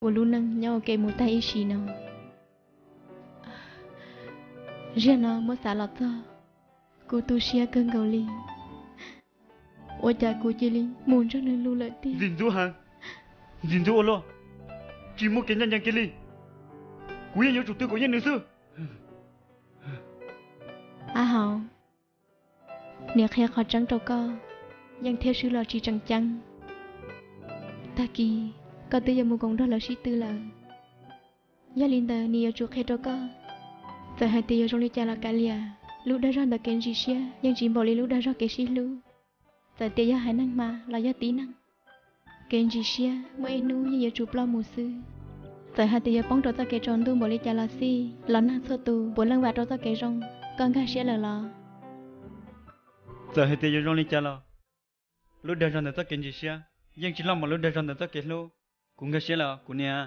ua lub neej nyob ua ke mus tag ib sim no. Zaum no muab xav los txog, kuv tu siab kawg nkaus li. Ua cas kuv cia li mus nrog nws lus lawm tiag? Ntxim ntxub heev, ntxim ntxub ua luaj, tsis muaj kev ncaj ncees kiag li. Kuv yeej yuav tsum twv kom yeej nws xwb. Ab Hauv, niam qhia qhov tseeb rau koj, yeej thiab swb los tsis tseem ceeb. Tag kis koj twb yuav mus koom nrog lawv sib tw lawm. Yog li ntawd nws yuav tsum qhia rau koj, txawm hais tias yuav zoo li cas los kav liam, lub dag zog ntawm kev ntsis siab yeej tsis npaum li lub dag zog kev sib hlub. Txawm tias yog haiv neeg hma los yog tib neeg, kev ntsis siab muaj ib hnub yeej yuav tsum ploj mus xwb. Txawm hais tias yuav poob rau txoj kev tsaus ntuj npaum li cas los xij, los neeg txhua tus puav leej vam rau txoj kev zoo. Koj nkag siab lawm los? Txawm hais tias yuav zoo li cas los, lub dag zog ntawm txoj kev ntsis siab yeej tsis loj npaum lub dag zog ntawm txoj kev hlub. Kuv nkag siab lawm kuv niam.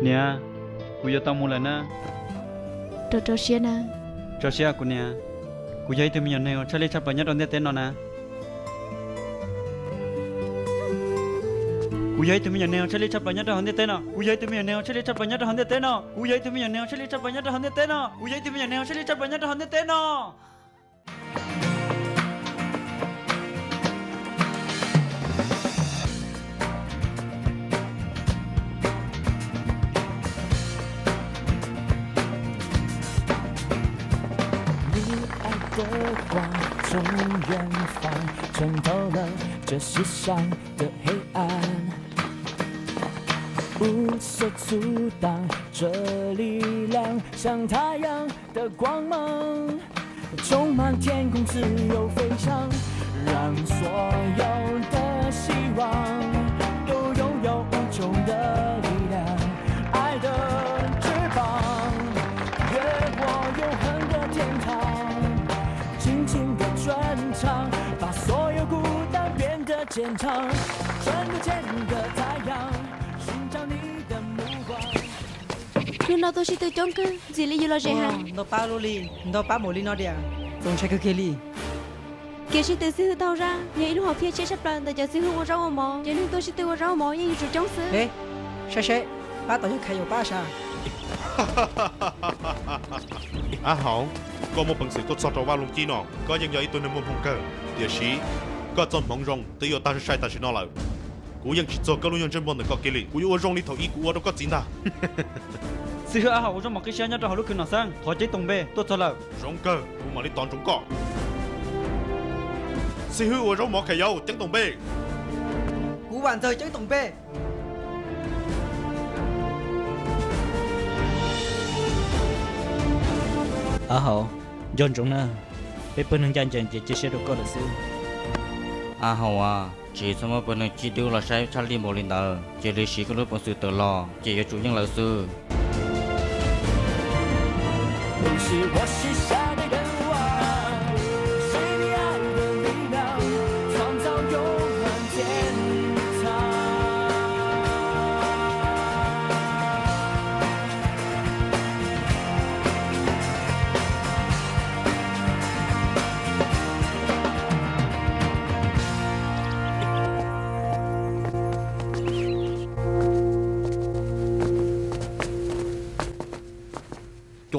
Niam, kuv yuav tau mus lawm na. Rau rau siab na. Rau siab kuv niam. Kuv yog ib tug me nyuam neeg uas tshaj lij tshaj plaws nyob rau ntiaj teb no na. Kuv yog ib tug me nyuam neeg uas tshaj lij tshaj plaws nyob rau hauv ntiaj teb no. Kuv yog ib tug me nyuam neeg uas tshaj lij tshaj plaws nyob rau hauv ntiaj teb no. Kuv yog ib tug me nyuam neeg uas tshaj lij tshaj plaws nyob rau hauv ntiaj teb no. Kuv yog ib tug me nyuam neeg uas tshaj lij tshaj plaws nyob rau hauv ntiaj teb no. Hnub no tuaj sib tw coob kawg, ntxim li yus los ze heev. Ntau pab luaj li, ntau pab npaum li no diam, txaus ntshai kawg kiag li. Kev sib tw xib hwb tau zaj yog ib lub hom phiaj tshiab tshaj plaws ntawm cov xib hwb ua zaub ua mov. Cov neeg tuaj sib tw ua zaub ua mov yeej yuav tsum coob xwb. Saib seb, pab tom yog Khais Yaum pab sas. Ab Hauv, koj muaj peev xwm tuaj txog rau Vaj Loog Cib no, koj yeej yog ib tug neeg muaj hmoo kawg. Tiam sis koj txoj hmoov zoo twb yuav tag sai sai tam sim no lawm. Kuv yeej tsis txuag koj lub nyuag ntsej muag ntawm koj kiag li. Kuv yuav ua zoo li thaum ub kuv ua rau koj txiv ntag. Xib hwb Ab Hauv ua zaub mov qib siab nyob rau hauv lub khw Nom Xeeb, thov ceeb toom npe tuaj txog lawm. Zoo kawg, kuv mam li tos ntsoov koj. Xib hwb ua zaub mov Khais Yaum, ceeb toom npe. Kuv Vam Ntxawg, ceeb toom npe. Ab Hauv, nco ntsoov na, peb pawg neeg ncaj ncees ces cia siab rau koj lawm xwb. Ab Hauv, tsis txhob muab pawg neeg cib dub los saib tshaj lij npaum li ntawd, cia li siv koj lub peev xwm tawm los ces yuav tsum yeej lawv xwb.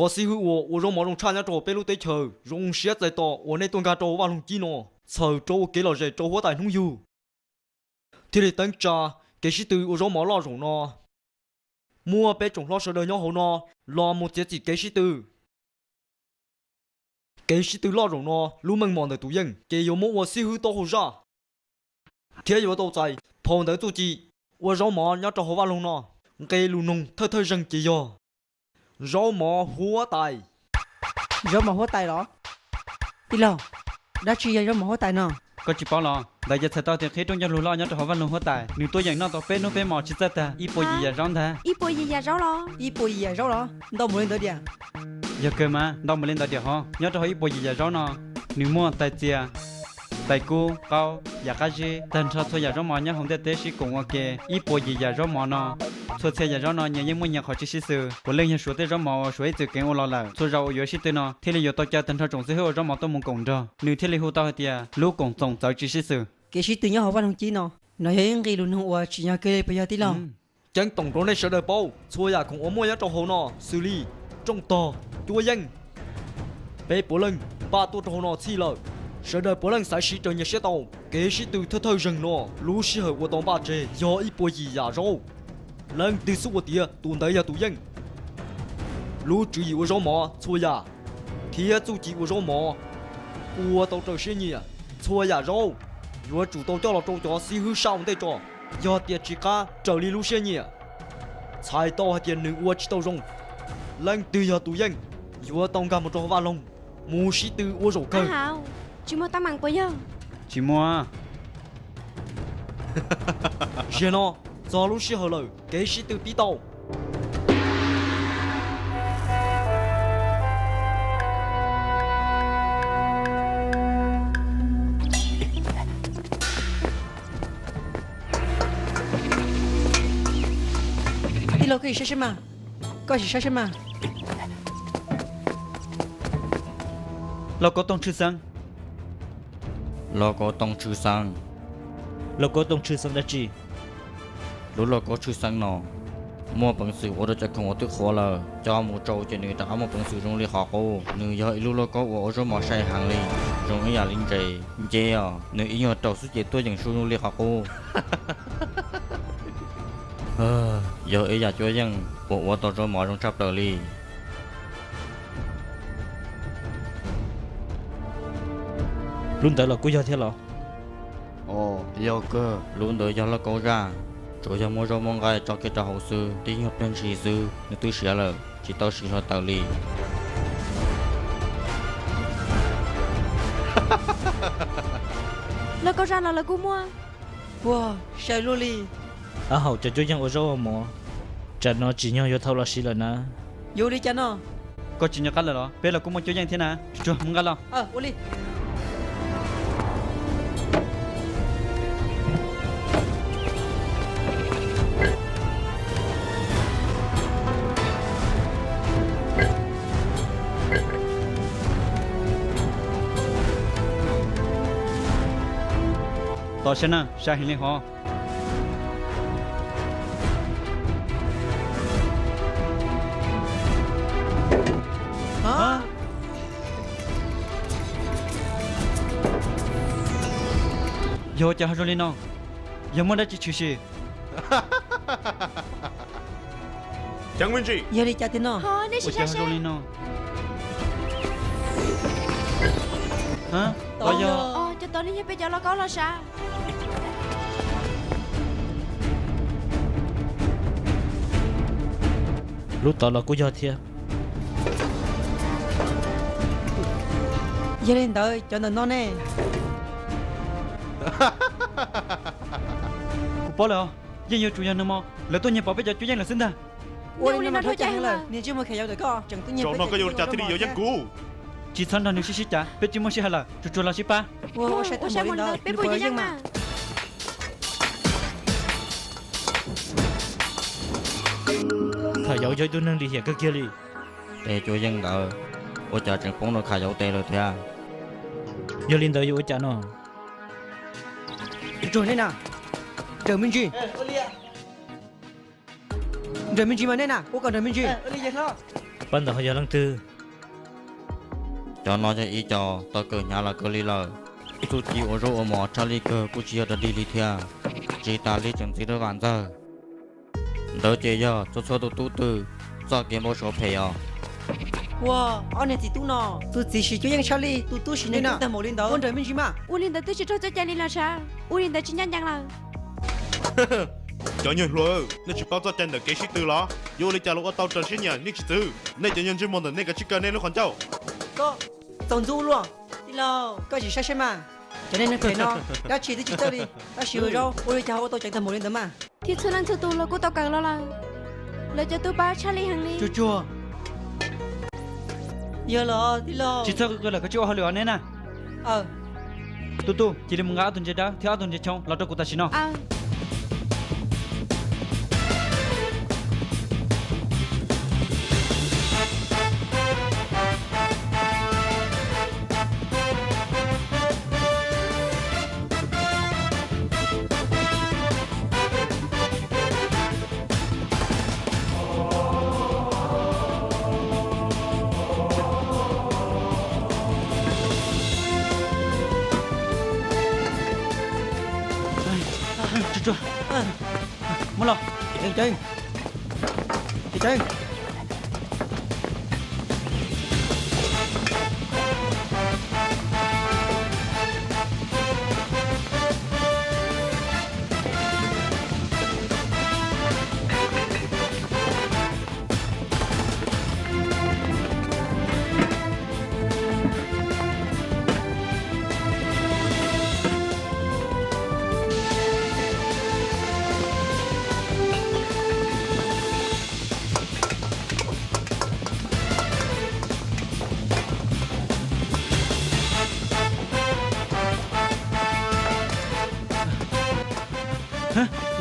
Cov xib hwb uas ua zaub mov zoo tshaj nyob rau peb lub teb chaws, zoo siab txais tos uas nej tuaj nkag rau Vaj Loog Cib no, txhawm rau ua kev lom zem rau huab tais hnub yug. Thiaj li teeb tsa kev sib tw ua zaub mov loj zaum no. Muaj peb tsoom hlob sawv daws nyob hauv no los mus txiav txim kev sib tw. Kev sib tw loj zaum no lub meej mom ntawm tus yeej ces yuav muab ua xib hwb taub hau zaj, thiab yuav tau txais phau ntawv txuj ci ua zaub mov nyob rau hauv vaj loog no. Nqe lus noog thawj thawj zeeg ces yog zaub mov huab tais. Zaub mov huab tais los? Tij laug, dab tsi yog zaub mov huab tais no? Koj tsis paub los? Ntawd ces txhais tau tias qhib rooj ncauj lus loj nyob rau hauv vaj loog huab tais, nws tuaj yeem noj tau peb hnub peb hmo tsis txawj tag ib puas yim yam zaub ntag. Ib puas yim yam zaub los? Ib puas yim yam zaub los? Ntau mus li ntawd diam? Yog kawg mas, ntau mus li ntawd diam hov. Nyob rau hauv ib puas yim yam zaub no, nws muaj tais txias, tais kub, qaub, yam qab zib, tag nrho txhua yam zaub mov nyob hauv ntiaj teb sib koom ua ke ib puas yim yam zaub mov no. Txhua txhia yam zaub no nyias yeej muaj nyias qhov tsis sib xws, puav leej yog suav tej zaub mov uas suav ib txwm keev ua los lawm. Txhua zaus uas yuav sib tw no thiaj li yuav tau caw tag nrho tsoom xib hwb ua zaub mov tuaj mus koom nrog, nws thiaj li hu tau hais tias lub koom txoom txawv tsis sib xws. Kev sib tw nyob hauv vaj loog cib no No yog ib nqi lus nug uas tsim nyog kiag li puas yog tij laug? Ceeb toom rau nej sawv daws paub, txhua yam khoom uas muaj nyob rau hauv no xws li rooj tog, cuab yeej, peb puav leej npaj tuaj rau hauv no txhij lawm. Sawv daws puav leej xaiv siv raws nyias siab tau. Kev sib tw thawj thawj zeeg no, lub sij hawm uas tau npaj tseg yog ib puas yim yam zaub. Leej twg xub ua tiav, tus ntawd yog tus yeej. Lub tswv yim ua zaub mov txhua yam, thiab txuj ci ua zaub mov, ua tau raws siab nyiam. Txhua yam zaub yuav tsum tau coj los rau cov xib hwb sab ua ntej tso. Yog tias tsis qab raws li lub siab nyiam, txhais tau hais tias nws ua tsis tau zoo, leej twg yog tus yeej yuav tau nkag mus rau hauv vaj loog mus sib tw ua zaum kawg. Tsis muaj tab meeg puas yog? Tsis muaj. Zaum no txog lub sij hawm lawm, kev sib tw pib tau. Tij laug, koj sim saib seb mas, koj sim saib seb mas. Lauj kaub tooj tshwj xeeb. Lauj kaub tooj tshwj xeeb. Lauj kaub tooj tshwj xeeb dab tsi? Lub lauj kaub tshwj xeeb no muaj peev xwm ua rau cov khoom uas twb qhuav lawm coj mus tsau ces nws rov qab muaj peev xwm zoo li qhov qub. Nws yog ib lub lauj kaub uas ua zaub mov sai heev li, zoo ib yam li ntses. Nce os, nws ib nyuag raum xwb ces tuaj yeem su zoo li qhov qub. Yog ib yam cuab yeej uas ua tau zaub mov zoo tshaj plaws li. Lub ntawd los kuj yog thiab los? Yog kawg, lub ntawd yog lauj kaub zaj, tsuas yog muab zaub muab nqaij tso kiag rau hauv xwb, tib nyuag pliag ntshis xwb nws twb siav lawm, tsis tau siv hluav taws li. Lauj kaub zaj los lawv kuj muaj. Puag sai luaj li. Ab, hauv cov cuab yeej ua zaub ua mov, tsam no tsim nyog yuav tau los siv lawm na. Yuav ua li cas no? Koj tsis nco qab lawm los? Peb los kuj muaj cuab yeej thiab na. Tsuag tsuag, mus nqa los. Ua li. Tos saib na, sai heev li hov. Yog ua cas ho zoo li no? Yog muaj dab tsi tshwm sim? Yog li cas tiag no? Ua cas ho zoo li no? Cov tod no yog peb cov lauj kaub los sav. Lub tod los kuj yog thiab. Yog li ntawd cov ntawm no ne? Kuv paub lawm os, yeej yuav tsum yog nws mog, lawv tuaj nyiag pom peb cov cuab yeej lawm xwb ntag. Ua li no mas dhau caij heev lawm, niag ntsej muag khav yau ntawm koj tseem tuaj nyiag peb cov cuab yeej los mos thiab. Tsis txhob nrog nws sib sib cav, peb tsis muaj sij hawm lawm, tsuag tsuag los sib pab. Ua, ua sai tag npaum li ntawd nws puas yog yeej mas? Khav yau yog ib tug neeg lim hiam kawg kiag li. Tej cuab yeej ntawd ua cas tseem poob rau khav yau tes lawm thiab. Yog li ntawd yuav ua cas no? Tsuag tsuag nej na, nrawm me ntsis. Nrawm me ntsis mas nej na, ua kom nrawm me ntsis. Pab ntawd ho yog leej twg? Cov no yog ib co tau kawm hnyav los kawg li lawm. Txuj ci ua zaub ua mov tshaj lij kawg kuj tsis yog dog dig li thiab, tsis tas li tseem ntxiv rau vam ntxawg. Ntawd ces yog txhua txhua tus tub twg txoj kev npau suav phem os. Ua, ob niag txiv tub no, tus txiv siv cuab yeej tshaj lij, tus tub siv neeg tag npaum li ntawd, ua nrawm me ntsis mas. Ua li ntawd twb tsis raug txoj cai li los sav, ua li ntawd tsis ncaj ncees lawm. Cov nyuag hluas, nej tsis paub txoj cai ntawm kev sib tw los? Yuav ua li cas los ua tau raws siab nyiam nej tsis txwv? Nej cov nyuag ntsej muag ntawm nej kav tsij kaw nej lub qhov ncauj. Txaus ntxub luaj. Tij laug, koj tsis saib seb mas, cov neeg phem no dab tsi twb tsis txawj li, tab sis ua zaub ua li cas ho ua tau ceev tag npaum li ntawd mas. Thiab txhua leej txhua tus los kuj tau kawm los lawm. Lawv cov tub pab tshaj lij heev li. Tsuag tsuag. Yog los tij laug. Tsis txhob qw qw lawm, koj tsis ua hauj lwm os neb na. Tub tub, cia li mus nqa ob tug ntses dawb thiab ob tug ntses choo los rau kuv tam sim no. Tsuag, muab los. Ceev, ceev, ceev.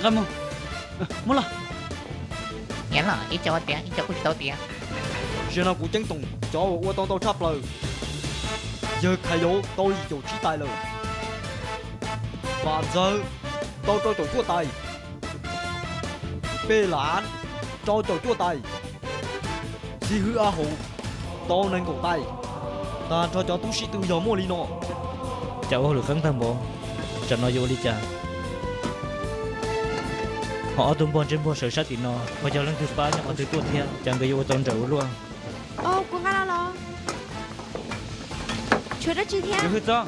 Nqa mus, muab los. Ib co tias, ib co kuj tsis tau tias. Zaum no kuv ceeb toom cov uas ua tau ntau tshaj plaws. Yawg Khais Yauv tau yim caum tsib tais lawm. Vam Ntxawg tau rau caum cuaj tais. Pej Lav tau caum cuaj tais. Xib Hwb Ab Hauv tau nees nkaum tais. Tag nrho cov tub sib tw yog muaj li no. Cas ua hauj lwm qeeb tag npaum, tsam no yuav ua li cas? Ho ob tug npog ntsej muag sawv sab tim no ho yog leej twg pab nyob qhov twg tuaj thiab, cas nkawd yuav ua tau nrawm ua luaj? Kuv nqa los los. Tshuav dab tsi thiab? Hwj txob.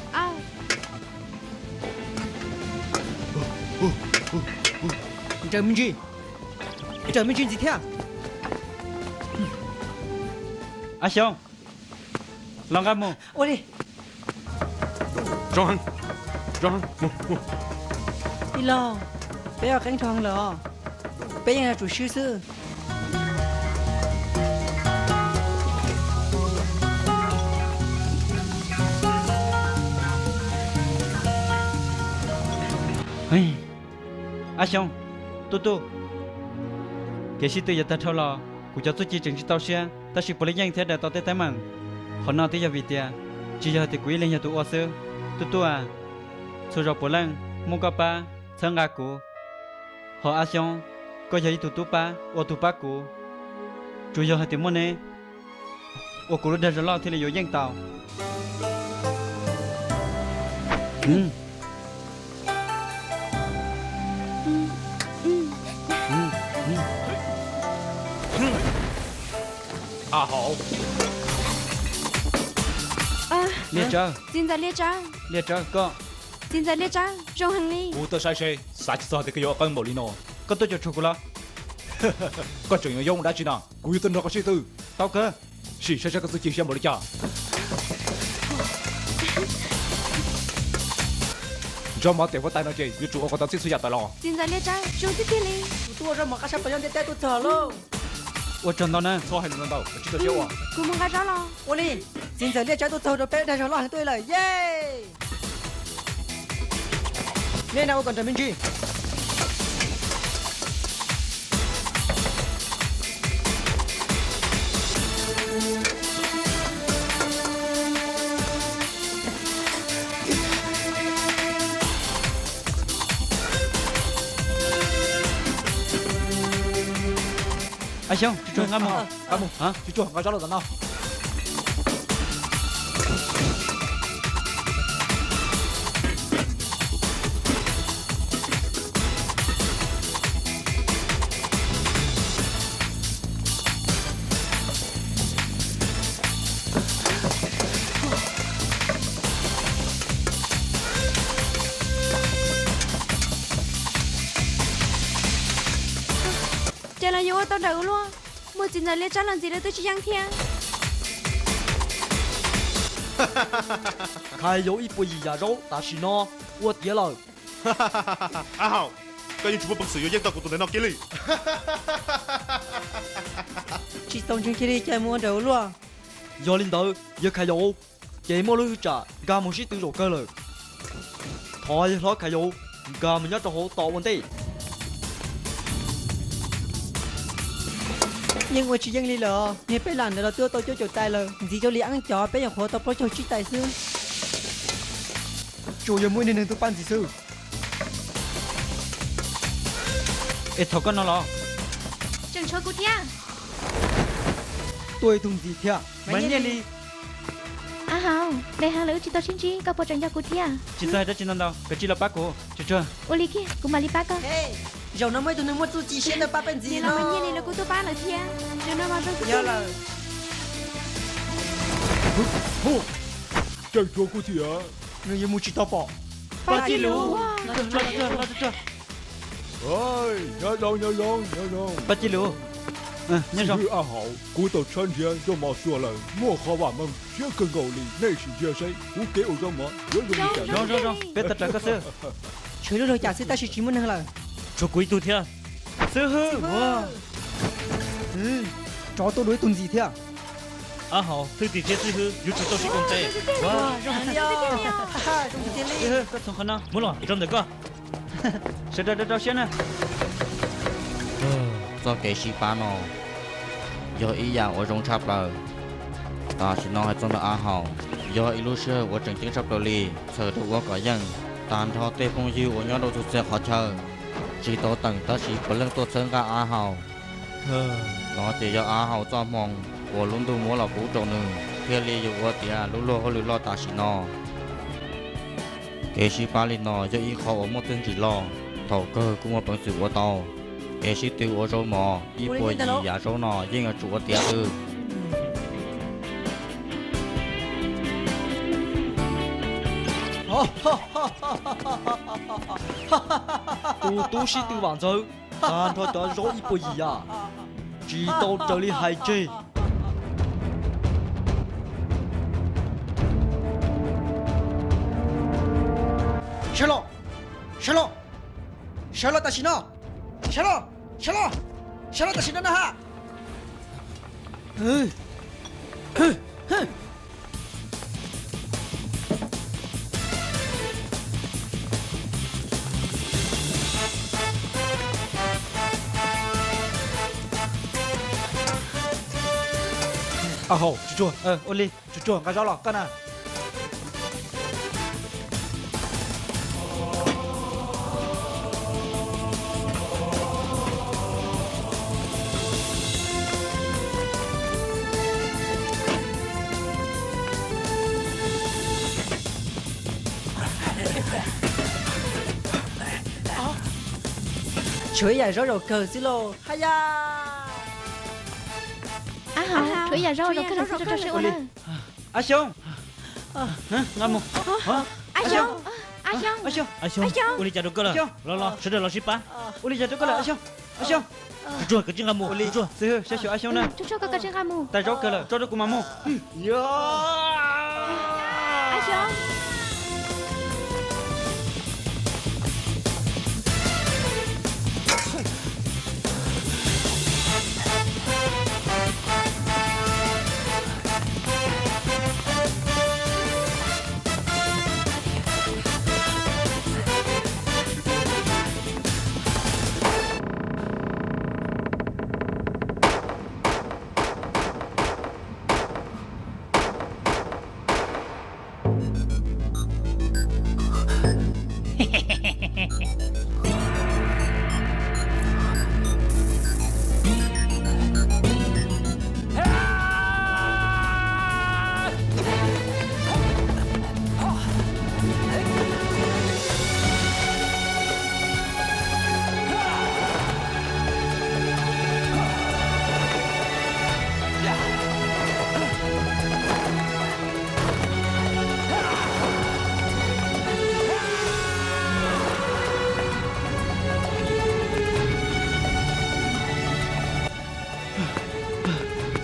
Nrawm me ntsis, nrawm me ntsis ntxiv thiab. Ab Xyooj, los nqa mus. Ua li. Zoo heev, zoo heev, mus, mus. Tij laug, peb ua qeeb dhau heev lawm os. Peb yeej yuav tsum swb xwb. Ab Xyooj, Tub Tub, kev sib tw yav tag dhau los kuv cov txuj ci tseem tsis tau siab, tab sis puav leej yeej thiab daws tau tej teeb meem. Qhov no twb yog vim tias tsis yog hais tias kuv ib leeg yog tus ua xwb. Tub Tub a, txhua zaus puav leej muaj koj pab txhawb nqa kuv. Ho Ab Xyoob, koj yog ib tug tub pab ua tus pab kuv. Tsuas yog hais tias muaj neb, ua kuv lub dag zog loj thiaj li yuav yeej tau. A hauv. Liaj Tsawb. Txiv ntxawm Liaj Tsawb. Liaj Tsawb, koj. Txiv ntxawm Liaj Tsawb, zoo heev li. Kuv twb saib seb, xav tsis txog hais tias koj yuav qeeb npaum li no. Koj tuaj cuam tshuam kuv los? Koj tseem yuav yoob dab tsi no? Kuv yuav tuaj nrog koj sib tw. Tau kawg. Sim saib saib koj txuj ci siab npaum li cas. Nrog mov tiam huab tais no ces yuav tsum ua kom tau txhij txhua yam tawm los. Txiv ntxawm Liaj Tsawb, zoo tiag tiag li. Kuv twb ua zaub mov qab sab plaws nyob ntiaj teb tuaj txog lauj. Ua tsaug ntau na. Txhob hais lus ntau, tsis tau siab ua. Kuv mus nqa zaub los. Ua li, txiv ntxawm Liaj Tsawb tuaj txog rau peb dag zog loj heev tuaj lawm, ye. Nej na ua kom nrawm me ntsis. Ab Xyoob, tsuag tsuag nqa mus. Tsuag tsuag nqa zaub los tom no. Ces los yuav ua tau nrawm ua luaj, muaj txiv ntxawm Liaj Tsawb los ntxiv lawv twb tsis yeej thiab. Khais Yauv ib puas yim yam zaub tam sim no ua tiav lawm. Ab Haum, koj yeej tsis muaj peev xwm yuav yeej tau kuv tus ntawm no kiag li. Tsis tau ntseeg kiag li, cas mus ua nrawm ua luaj. Yog li ntawd yawg Khais Yauv, ces muaj lub hwj tsam nkag mus sib tw zaum kawg lawm. Thov yawg hlob Khais Yauv nkag mus nyob rau hauv tos ua ntej. Yeej ua tsis yeej li lawm, niag peb lam ntawd los twb ua tau cuaj caum tais lawm, ntxiv rau li eeb cov peb nyuam qhuav tau plaub caug tsib tais xwb. Tsuas yog muaj ib niag neeg tuaj pab ntxiv xwb. Es thaum koj no los? Tseem tshuav kuv thiab. Tuaj ib tug ntxiv thiab. Mas nyiaj li. Ab Haus, ntev heev lawm wb tsis tau sib ntsib, koj puas tseem nco kuv thiab? Tsis txhob hais dab tsi no ntau, koj cia li los pab kuv, Tsuag Tsuag. Ua li kiag, kuv mam li pab koj. Zaum no muaj ib tug neeg muaj txuj ci siab ntawd pab peb ntxiv no. Niam laus Mas Nyiaj li los kuj tuaj pab lawm thiab. Zaum no mas zoo kuj tiag lawm. Tseem tshuav kuv thiab. Nws yuav mus tsis tau pom. Paj Tij Lus. Los, los, los, los, los. Nyob zoo, nyob zoo, nyob zoo. Paj Tij Lus. Nyob zoo. Xib hwb Ab Haus, kuv tau tshawb nrhiav Ntsuag Mos Xyuas lawm, muaj qhov vam meej siab kawg nkaus li, nej sim ntsia seb kuv kev ua zaub mov yuav zoo li cas. Zoo, zoo, zoo, peb tau raws koj xwb. Tshuav ib lub zog cas xwb tab sis tsis muaj neeg lawm. Tshuav kuv ib tug thiab. Xib hwb. Tsov tuaj dua ib tug ntxiv thiab. Ab Haus, thwj tim thiab xib hwb yuav tsum tau sib koom tes. Zoo tiag li. Xib hwb, koj txhoov qhov no, muab los rau ntawm koj. Sawv daws rau rau siab na. Txoj kev sib pab no yog ib yam uas zoo tshaj plaws. Tam sim no hais txog ntawm Ab Haus, yog ib lub sij hawm uas tseem ceeb tshaj plaws li, txhawm rau ua kom yeej. Tag nrho tej phooj ywg uas nyob rau txhua txhia qhov chaw tsis tau teem tab sis puav leej tuaj txhawb nqa Ab Haus. No ces yog Ab Haus txoj hmoo uas lub ntuj muab los pub rau nws thiaj li yuav ua tiav lub luag hauj lwm loj tam sim no. Kev sib pab li no yog ib qho uas muaj txiaj ntsig loj, thaum kawg kuj muaj peev xwm ua tau. Kev sib tw ua zaub mov ib puas yim yam zaub no yeej yuav tsum ua tiav xwb. Tus tub sib tw vam ntxawv, tag nrho cov zaub ib puas yim yam, tsis tau raws li hais tseg. Sawv los, sawv los, sawv los tam sim no, sawv los, sawv los, sawv los tam sim no na ha. Ab Haus, Tsuag Tsuag, ua li, Tsuag Tsuag nqa zaub los koj na. Tshuav ib yam zaub zaum kawg xwb lauj, ha ya. Ab Haus, tshuav ib yam zaub zaum kawg xwb, rau rau siab ua na. Ab Xyooj, nqa mus. Ab Xyooj, Ab Xyooj, Ab Xyooj, ua li cas rau koj lawm? Los los, sawv daws los sib pab. Ua li cas rau koj lawm Ab Xyooj? Ab Xyooj. Tsuag Tsuag, koj tsis nqa mus, Tsuag Tsuag. Xib hwb, siab xyuas Ab Xyooj na. Tsuag Tsuag, koj tsis nqa mus. Tau zaub kawg lawm, tso rau kuv mam mus. Ab Xyooj.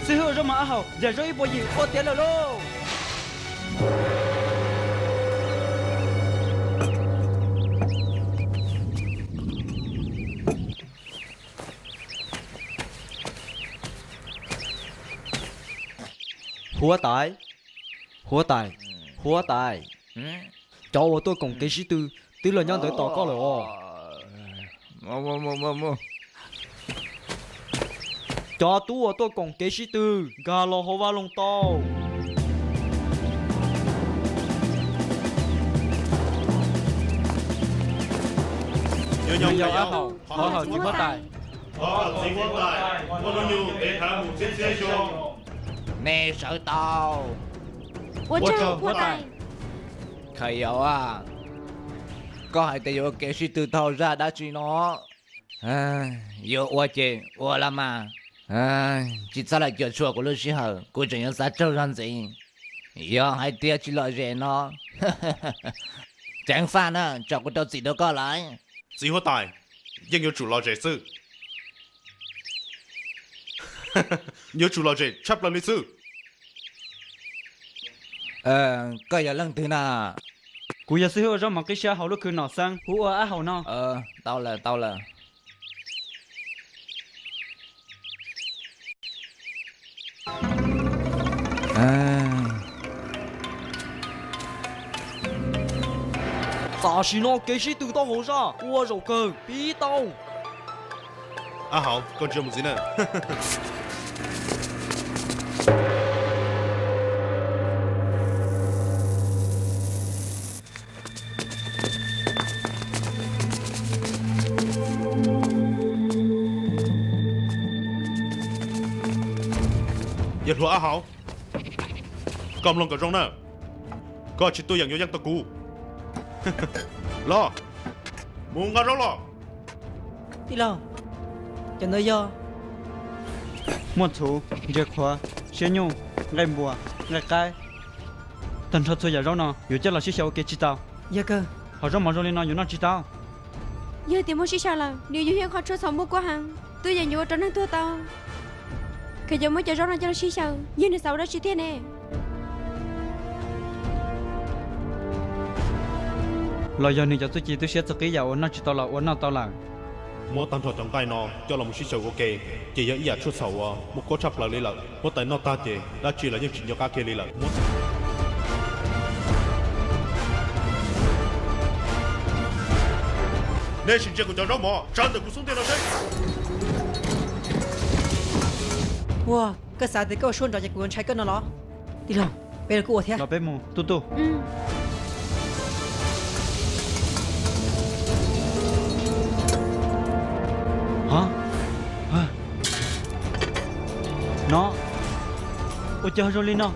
Xib hwb ua zaub mov Ab Haus, yam zaub ib puas yim ua tiav lawm lauj. Huab tais, huab tais, huab tais. Cov uas tuaj koom kev sib tw twb los nyob ntawd tos koj lawm os. Cov tub uas tuaj koom kev sib tw, nkag los hauv vaj loog tau. Nyob zoo Ab Haus, thov hawm txiv huab tais. Thov hawm txiv huab tais, muaj hnub nyoog kev khav mus txhiab txhiab xyoo. Nej sawv tau. Ua tsaug huab tais. Khayos, koj hais tias yuav ua kev sib tw taub hau zaj dab tsi no? Yuav ua ces ua los mas. Tsis txhob lam cuam tshuam kuv lub sij hawm, kuv tseem yuav xav tsaug zog ntxiv. Yog hais tias tsis lom zem no, ceev faj na, tsam kuv rau txim rau koj lawm. Txiv huab tais, yeej yuav tsum lom zem xwb. Yuav tsum lom zem tshaj plaws li xwb. Koj yog leej twg na? Kuv yog xib hwb ua zaub mov qib siab hauv lub khw Nom Xeeb, kuv ua ab haus no. Tau lawm, tau lawm. Tam sim no kev sib tw taub hau zaj ua zaum kawg pib tau. Ab haus, koj ntsia mus ntxiv na. Yawg hluas ab haus, koj mloog kom zoo na, koj tsis tuaj yeem yuav yeej tau kuv. Los, mus nqa zaub los. Tij laug, cov ntawd yog muaj txhuv, ntses qhuav, siab nyuj, nqaij npua, nqaij qaib, tag nrho txhua yam zaub no yuav coj los sib xyaw ua ke tsis tau. Yog kawg. Hom zaub mov zoo li no yuav noj tsis tau. Yog tias muaj sib xyaw lawm, nws yog ib qho tshuaj txhaum muaj kuab heev, twb yeej yuav ua rau neeg tuag tau. Khaws yuav muab cov zaub no coj los sib xyaw, yog nws xav ua dab tsi thiab ne? Los yog nws cov txuj ci twb siab txog qib yam uas noj tsis tau los ua noj tau lawm. Muab tag nrho cov nqaij no coj los mus sib xyaw ua ke, ces yog ib yam tshuaj txhaum uas muaj kuab tshaj plaws li lawm. Huab tais noj tag ces dab tsi los yeej tsis nco qab kiag li lawm. Nej sim ntsia kuv cov zaub mov tsawv ntawm kuv xub ntiag no seb. Ua, koj xav tias koj ua suab nrov ces kuv yuav ntshai koj no los? Tij laug, peb los kuj ua thiab. Los peb mus, tuj tuj. No, ua cas zoo li no?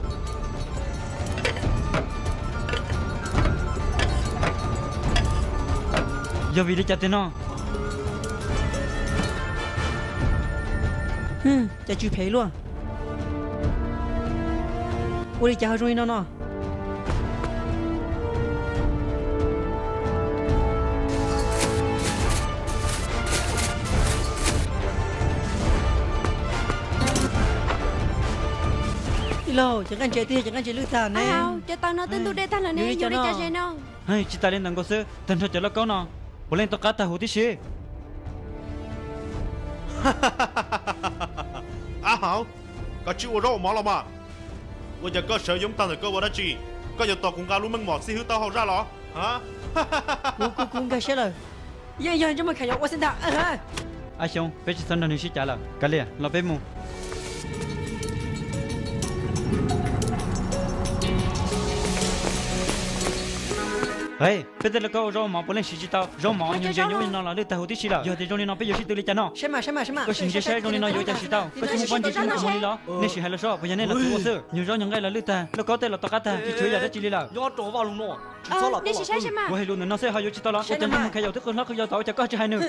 Yog vim li cas tiag no? Cas tsw phem luaj. Ua li cas ho zoo li no no? Tij laug, cov nqaij ntses twb yog cov nqaij ntses lwj tag ne. Cov taw no twb ntub dej tag lawm ne, yuav ua li cas no? Tsis tas li ntawd nkaus xwb, tag nrho cov lauj kaub no puav leej to qab tag huv tib si. Ab haus, koj tsis ua zaub ua mov los mas. Ua cas koj sawv yuav tag ntawm koj ua dab tsi? Koj yuav tos kuv nqa lub meej mom xib hwb taub hau zaj los? Kuv, kuv nkag siab lawm. Yeej yog ntsej muag Khayaus ua xwb ntag. Ab Xyoob, peb tsis txhob nrog nws sib cav lawm. Kav liam, los peb mus. Peb tej lauj kaub ua zaub ua mov puav leej siv tsis tau. Zaub mov nyuag ntses nyuaj li no los lwj tag huv tib si lawm. Yog tias zoo li no peb yuav sib tw li cas no? Koj sim ntsia saib zoo li no yuav ua cas siv tau. Koj tsis muaj pob ntseg tsis muaj qhov muag li los? Nej sim hais los seb puas yog nej los txwv ua xwb. Nyuag zaub nyuag nqaij los lwj tag, lauj kaub tej los tom qab tag, tsis tshuav ib yam dab tsi li lawm. Kuv hais lus ntawm no xwb ho yuav tsis tau los? Ua cas ntsej muag Khayaus twb qw hlob qw yau tod ua cas koj tsis hais nws?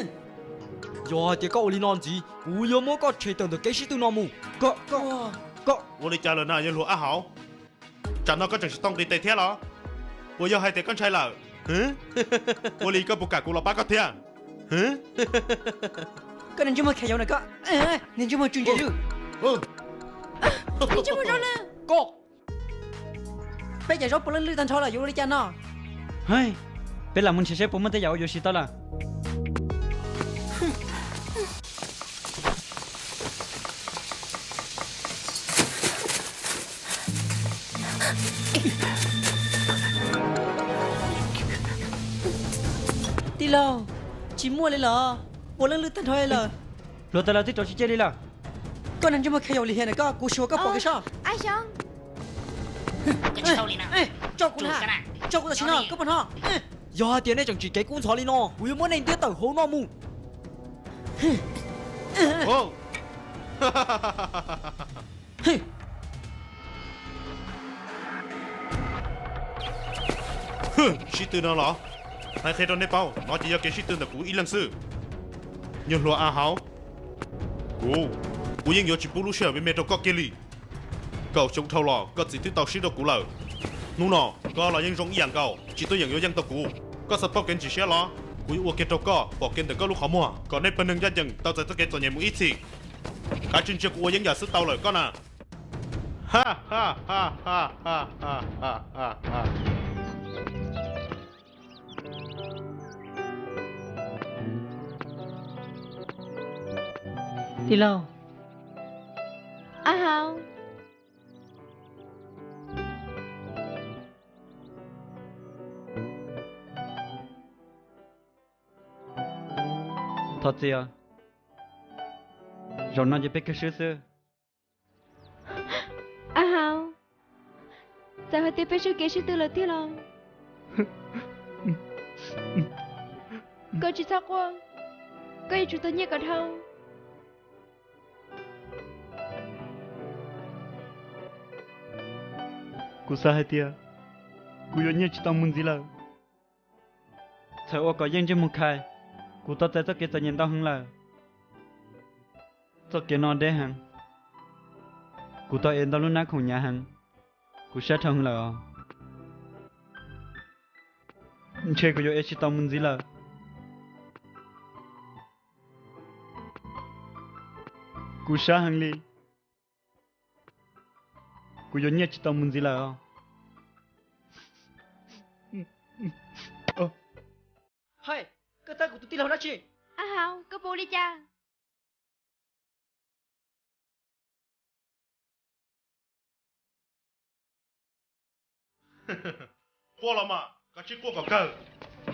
Yog hais tias koj ua li no ntxiv, kuv yuav muab koj tshem tawm ntawm kev sib tw no mus. Koj, koj, koj ua li cas lawm na yawg hluas Ab Haus? Tsam no koj tseem tsis tau nqis tes thiab los? Puas yog hais tias koj ntshai lawm? Ua li koj puas kam kuv los pab koj thiab? Koj niag ntsej muag Khayaus na koj, niag ntsej muag tsw ntses lwj. Koj, peb cov zaub puav leej lwj tag nrho lawm yuav ua li cas no? Peb lam mus nrhiav saib puas muaj tej yam uas yuav siv tau lawm. Tij laug, tsis muaj li lawm, puav leej lwj tag nrho li lawm. Hluav taws los twb rau tsis ciaj li lawm. Koj niag ntsej muag Khayaus lim hiam na koj, kuv xyuas koj pom kev soj. Tso kuv, tso kuv tam sim no, koj puas hnov? Yog hais tias nej tseem tsim kev kub ntxhov li no, kuv yuav muab nej ntiab tawm hauv no mus. Hwj, hwj, Sib tw no los? Hais qhia rau nej paub, no ces yog kev sib tw ntawm kuv ib leeg xwb. Nyuag hluas A Hauv, kuv, kuv yeej yuav tsis pub lub sij hawm me me rau koj kiag li. Kaum xyoo dhau los koj txiv twb tau swb rau kuv lawm. Hnub no koj los yeej zoo ib yam nkaus, tsis tuaj yeem yuav yeej tau kuv. Koj xav paub kev ntsim siab los? Kuv yuav ua kiag rau koj pom kev ntawm koj lub qhov muag kom nej pawg neeg ncaj ncees tau txais txoj kev txom nyem mus ib txhis. Kav tsij ntsia kuv ua yeeb yam xwb tau lawm koj na. Tij laug. A Hauv. Thov txim os. Zaum no ces peb kawg swb xwb. A Hauv, txawm hais tias peb sib kev sib tw lawm tiag los, koj tsis txhob quaj, koj yuav tsum tau nyiaj kom dhau. Kuv xav hais tias kuv yuav nyiaj tsis tau mus ntxiv lawm. Txhawm ua kom yeej ntsej muag khai, kuv tau txais txoj kev txom nyem ntau heev lawm. Txoj kev no deb heev, kuv tau ev ntau lub hnab khoom hnyav heev, kuv sab dhau heev lawm os. Ntshe kuv yuav ev tsis tau mus ntxiv lawm. Kuv sab heev li, kuv yuav nyiaj tsis tau mus ntxiv lawm os. Hais, koj tab kuv tus tij laug dab tsi? A Hauv, koj puas ua li cas? Quaj los mas, koj tsis quaj kom kawg.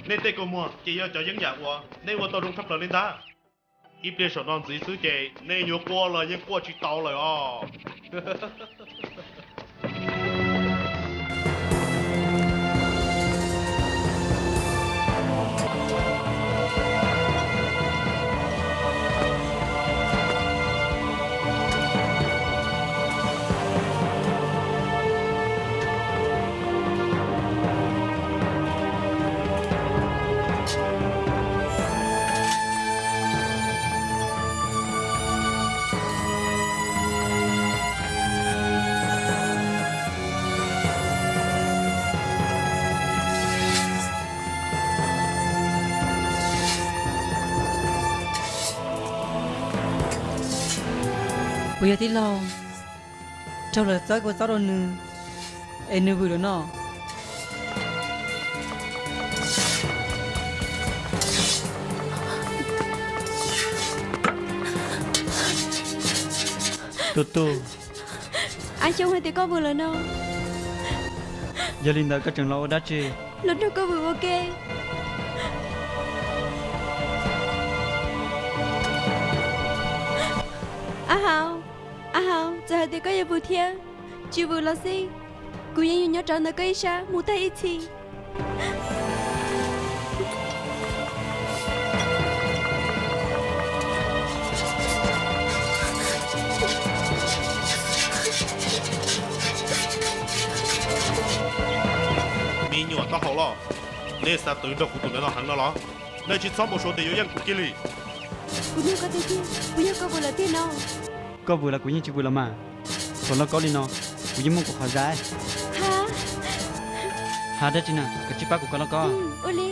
Nej tej kua muag ces yog cov yeeb yam uas nej ua tau zoo tshaj plaws li ntag. Ib pliag saum no ntxiv xwb ces nej yuav quaj los yeej quaj tsis tau lawm os. Kuv yog tij laug raug lawv txawb kuv txob rau nws, es nws vwm lawm no. Tus tub, a Xyoob hais tias koj vwm lawm no. Yog li ntawd koj tseem los ua dab tsi? Los nrog koj vwm ua ke. A Hauv, a Hauv, txawm hais tias koj yuav vwm thiab tsis vwm los xij, kuv yeej yuav nyob rau ntawm koj ib sab mus tag ib txhis. Me nyuam taub hau loj, nej xav twv nrog kuv tus ntawd no heev no los? Nej tsis txhob npau suav tias yuav yeej kuv kiag li. Kuv nug koj tiag tiag, puas yog koj vwm lawm tiag no? Koj vwm los kuv yeej tsis vwm los mas. Thaum loj kaub li no, kuv yeej muaj kuv qhov zais. Ha dab tsi na, koj tsis pab kuv koj loj kaub. Ua li.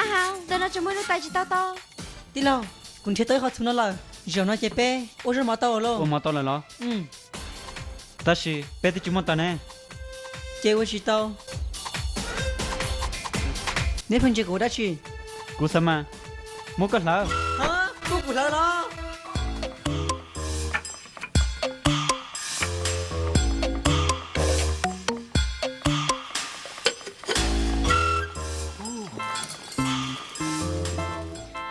A Hauv, ntawm no tseem muaj ib lub tais tsis tau tau. Tij laug, kuv nrhiav tau ib qhov txhuv no lawm, zaum no ces peb ua zaub mov tau lawm lauj. Ua mov tau lawm los? Tab sis peb twb tsis muaj tais ne. Ces ua tsis tau. Neb pheej ntsia kuv ua dab tsi? Kuv xav mas, muab koj hlawv. Muab kuv hlawv los?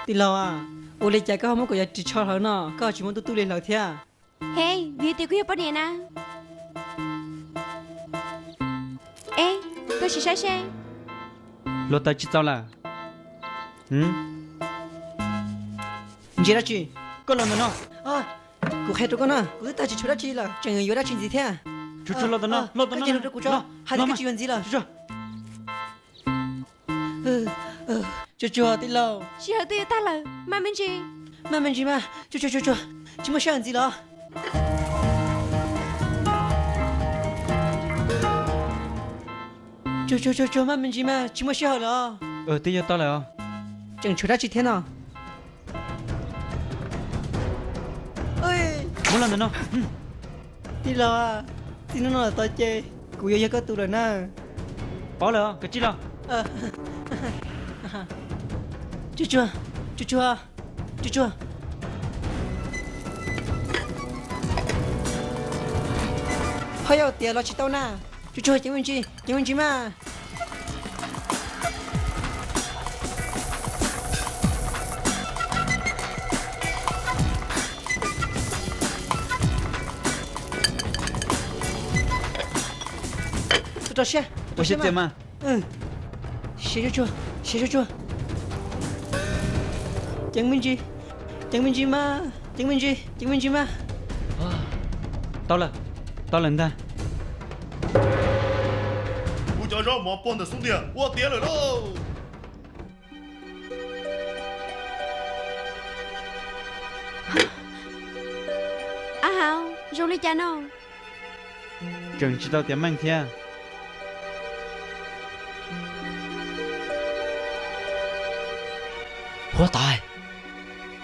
Tij laug, ua li cas koj ho muab kuv cov ris tsho hlawv no, koj ho tsis muab tub tub li hlawv thiab? He, vim tias kuv yog poj niam na. E, koj sim saib seb. Hluav taws tsis txaus lawm. Ntsia dab tsi? Koj los ntawm no. Kuv qhia rau koj na, kuv twb tag tsis tshuav dab tsi lawm, tseem yuav dab tsi ntxiv thiab? Tsuag tsuag los ntawm no, los ntawm no, rau kuv tso, hais tias koj tsis yuav ntxiv lawm. Tsuag tsuag tij laug, sij hawm twb yuav tag lawm, maj me ntsis. Maj me ntsis mas, tsuag tsuag tsuag tsuag, tsis muaj sij hawm ntxiv los? Tsuag tsuag tsuag tsuag, maj me ntsis mas, tsis muaj sij hawm lawm os. Twb yuav tau lawm os. Tseem tshuav dab tsi thiab no? Muab los ntawm no. Tij laug, txij hnub no los tod ces kuv yuav yog koj tus lawm na. Paub lawm, kav tsij los. Tsuag tsuag, tsuag tsuag, tsuag tsuag. Ho yog tias los tsis tau na. Tsuag tsuag, ceev me ntsis, ceev me ntsis mas. Rau siab, rau siab mas. Siab tsuag tsuag, siab tsuag tsuag. Ceev me ntsis, ceev me ntsis mas, ceev me ntsis, ceev me ntsis mas. Tau lawm, tau lawm ntag. Kuv cov zaub mov puag ntawm xub ntiag ua tiav lawm lauj. Ab hav, zoo li cas no? Tseem tsis tau tiav meej thiab. Huab tais,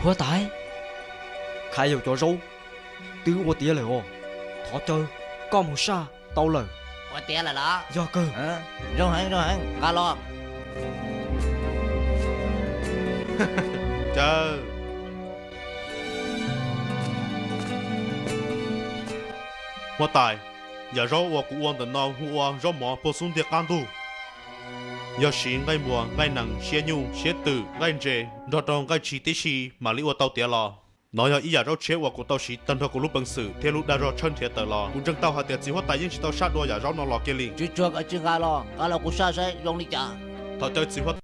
huab tais, Khayaus cov zaub twb ua tiav lawm os. Thov caw koj mus saj tau lawm. Ua tiav lawm los? Yog kawg. Zoo heev, zoo heev, nqa los. Caw. Huab tais, yam zaub uas kuv ua ntawm no hu ua zaub mov puag xub ntiag qab ntug. Yog siv nqaij npuas, nqaij nees, siab nyuj, siab twm, nqaij ntses nrog rau nqaij tshis tib si mam li ua tau tiav los. Nov yog ib yam zaub tshiab uas kuv tau siv tag nrho kuv lub peev xwm thiab lub dag zog tshawb nrhiav tawm los. Kuv ntseeg tau hais tias txiv huab tais yeej tsis tau saj dua yam zaub no los kiag li. Tsuag tsuag, koj tsis nqa los, nqa los kuv saj saib zoo li cas. Thov caw txiv huab